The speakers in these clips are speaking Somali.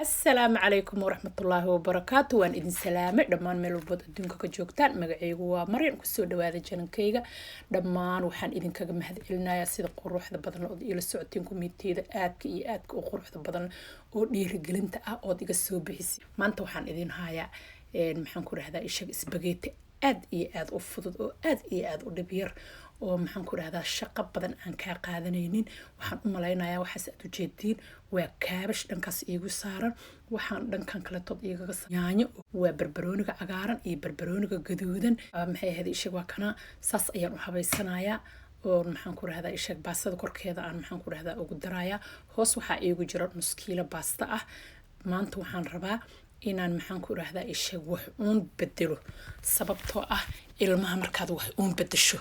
Asalaamu calaykum waraxmatullaahi wabarakaatu. Waan idin salaamay dhammaan meel walbood adduunka ka joogtaan. Magacaygu waa Maryan, kusoo dhawaada channelkayga. Dhammaan waxaan idinkaga mahadcelinayaa sida quruxda badan ood iila socotiin, kumiiteeda aadka iyo aadka u quruxda badan oo dhiirigelinta ah ood iga soo bixisay. Maanta waxaan idin hayaa, maxaan ku rahdaa, ishaga spaghetti aad iyo aad u fudud oo aad iyo aad u dhib yar oo, maxaan ku rahdaa, shaqo badan aan kaa qaadanaynin. Waxaan u malaynayaa waxaas aad ujeediin waa kaabash dhankaas iigu saaran, waxaan dhankan kaletood igaga yaanyo, waa barbarooniga cagaaran iyo barbarooniga gaduudan. Maxay ahayd, ishag waa kana. Saas ayaan u habaysanayaa oo, maxaan ku rahdaa, ishag baastada korkeeda aan, maxaan ku rahdaa, ugu darayaa. Hoos waxaa iigu jira nus kiilo baasta ah. Maanta waxaan rabaa inaan, maxaan ku rahdaa, ishag wax uun bedelo, sababtoo ah ilmaha markaad wax uun bedesho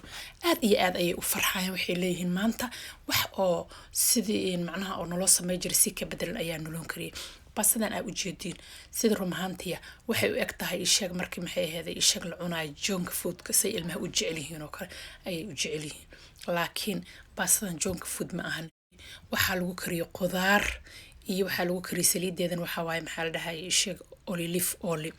aad iyo aad ayay u farxayaan. Waxay leeyihiin maanta wax oo sidii macnaha oo naloo samey jiray si ka bedelan ayaa noloon kariyay. Baastadan aa ujeediin, sida rumahaantiya waxay u eg tahay isheeg markii, maxay ahayd, isheeg la cunaayo junk foodka, say ilmaha u jecel yihiin oo kale ayay u jecel yihiin. Laakiin baastadan junk food ma ahan. Waxaa lagu kariyay qudaar iyo waxaa lagu kariyay saliideedan. Waxaa waaye, maxaa la dhahay, isheeg olive oil.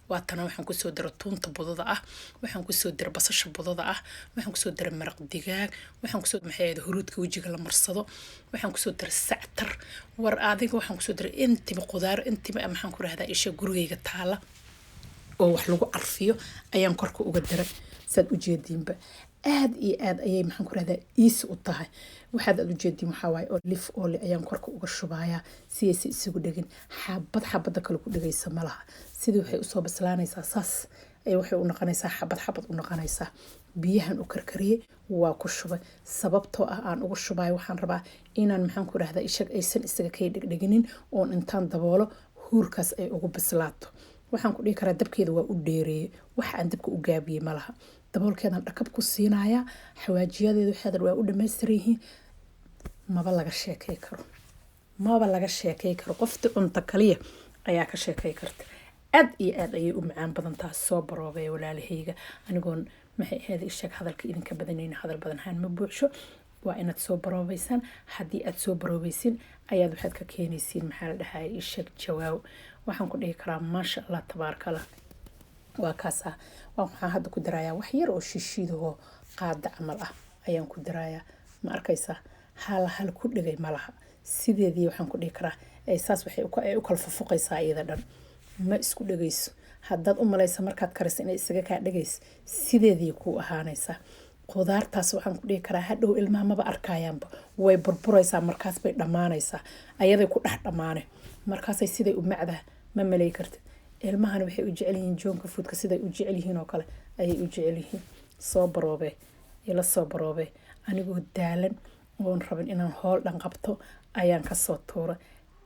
Waatana waxaan kusoo dara tuunta budada ah, waxaan kusoo dara basasha budada ah, waxaan kusoo dara maraq digaag, waxaan kusoo, maxay ahayd, huruudka wejiga la marsado, waxaan kusoo dara sactar. War adiga, waxaan kusoo dara intiba qudaar, intiba, maxaan ku rahdaa, isha gurigayga taala oo wax lagu carfiyo ayaan korka uga daray. Saad ujeediinba aad iyo aad ayay, maxaan ku rahdaa, easy u tahay. Waxaad aad ujeediin waxaa waaye olive oil ayaan korka uga shubayaa si aysan isugu dhegin. Xabad xabadda kale ku dhegaysa ma laha. Sidii waxay usoo bislaanaysaa, saas ay waxay u noqonaysaa, xabad xabad u noqonaysaa. Biyahan u karkariyey waa ku shubay. Sababtoo ah aan ugu shubayo, waxaan rabaa inaan, maxaan ku rahdaa, ishag aysan isaga kay dhegdheginin oon intaan daboolo huurkaas ay ugu bislaato. Waxaan ku dhihi karaa dabkeeda waa u dheereeyey, wax aan dabka u gaabiyey malaha. Daboolkeedan dhakab ku siinayaa. Xawaajiyadeeda waxeedan waa u dhammaystiran yihiin. Maba laga sheekay karo, maba laga sheekay karo. Qofti cunto kaliya ayaa ka sheekay karta. Aad iyo aad ayay u macaan badan tahay. Soo baroobay, walaalahayga. Anigoon, maxay ahayd, isheeg hadalka idinka badanayna, hadal badan haan ma buuxsho. Waa inaad soo baroobeysaan. Haddii aad soo baroobeysin ayaad waxaad ka keenaysiin, maxaa la dhahay, isheeg jawaab. Waxaan ku dhihi karaa maasha Allah, tabaarakallah. Waa kaasa. Waxaan hadda ku darayaa wax yar oo shishiidahoo qaada camal ah ayaan ku darayaa. Ma arkaysaa? Hal hal ku dhigay malaha. Sideedii waxaan ku dhihi karaa saas waxay u kala fufuqaysaa iyada dhan, ma isku dhegayso. Haddaad u malaysa markaad karaysa inay isaga kaa dhegayso, sideedii kuu ahaanaysaa. Qudaartaas waxaan ku dhihi karaa hadhow ilmaha maba arkayaanba, way burburaysaa, markaas bay dhammaanaysaa, ayaday ku dhex dhammaane. Markaasay siday u macdaha ma malay kartid. Ilmahana waxay u jecel yihiin junk foodka, siday u jecel yihiin oo kale ayay u jecel yihiin. Soo baroobe, ila soo baroobe. Anigoo daalan oon rabin inaan hool dhan qabto ayaan kasoo tuuray.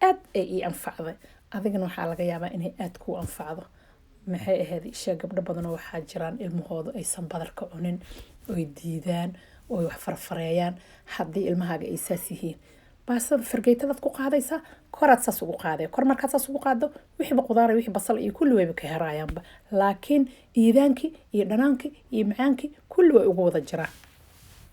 Aad ay ii anfacday, adigana waxaa laga yaabaa inay aad kuu anfacdo. Maxay ahayd, isha gabdho badanoo waxaa jiraan ilmahooda aysan badarka cunin oy diidaan oy wax farfareeyaan. Haddii ilmahaaga ay saas yihiin, baastada fargeytadaad ku qaadaysaa, koraad saas ugu qaaday. Kor markaad saas ugu qaado, wixiiba qudaar, wixii basal iyo kulli wayba ka herayaanba, laakiin iidaankii iyo dhanaankii iyo macaankii kulli way ugu wada jiraan.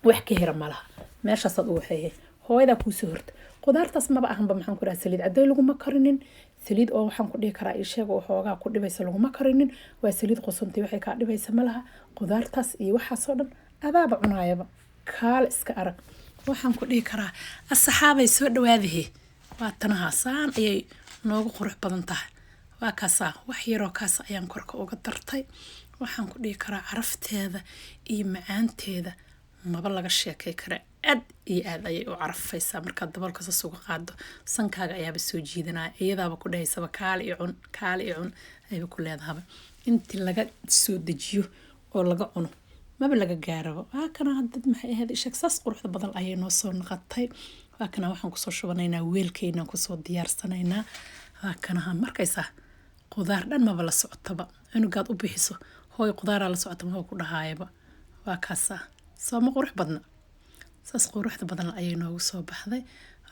Wax ka hera malaha. Meeshaasaad u waxeeyay hooyadaa kuusoo horta. Qudaartaas maba ahanba, maxaan ku dhaha, saliid caday laguma karinin. Saliid oo, waxaan ku dhihi karaa, isheega oo xoogaa ku dhibaysa laguma karinin. Waa saliid qusuntay, waxay kaa dhibaysa malaha. Qudaartaas iyo waxaasoo dhan adaaba cunaayaba. Kaale iska arag. Waxaan ku dhihi karaa asxaabay, soo dhawaadahe. Waa tanaha, saan ayay noogu qurux badan tahay. Waa kaasaa, wax yaroo kaas ayaan korka uga dartay. Waxaan ku dhihi karaa carafteeda iyo macaanteeda maba laga sheekay kara. Aad iyo aad ayay u carafaysaa. Markaad daboolka saas uga qaado, sankaaga ayaaba soo jiidanaya. Iyadaaba ku dhahaysaba "Kaali i cun, kaali i cun" ayba ku leedahaba. Intii laga soo dejiyo oo laga cuno maba laga gaaraba. Waa kana hadad, maxay ahayd, isheeg saas quruxda badan ayay noo soo noqotay. Waa kana, waxaan kusoo shubanaynaa weelkeynaan kusoo diyaarsanaynaa. Waa kanaha, markaysaa qudaar dhan maba la socotaba. Cunugaad u bixiso, "Hooy, qudaaraa la socota," maba ku dhahaayaba. Waa kaasaa. Sooma qurux badna? Saas quruxda badan ayay noogu soo baxday.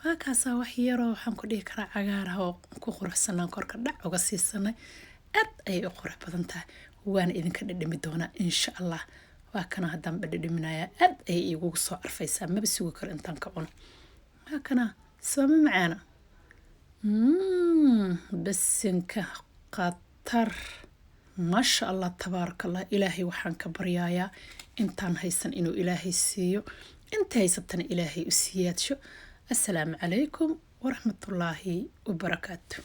Waa kaasaa, wax yaroo, waxaan ku dhihi karaa, cagaar ah oo ku quruxsanaan korka dhac uga siisanay. Aad ayay u qurux badan tahay, waana idinka dhadhami doonaa insha Allah. Waa kana, haddaan badhadhaminayaa, aad ayay igugu soo carfaysaa. Maba sugi karo intaan ka cuno. Waa kana, sooma macaana? Bisinka, khatar, maasha Allah, tabaaraka Allah. Ilaahay waxaan ka baryayaa intaan haysan inuu Ilaahay siiyo, inta haysatana Ilaahay u siyaadsho. Assalaamu calaykum waraxmatullaahi wabarakaatu.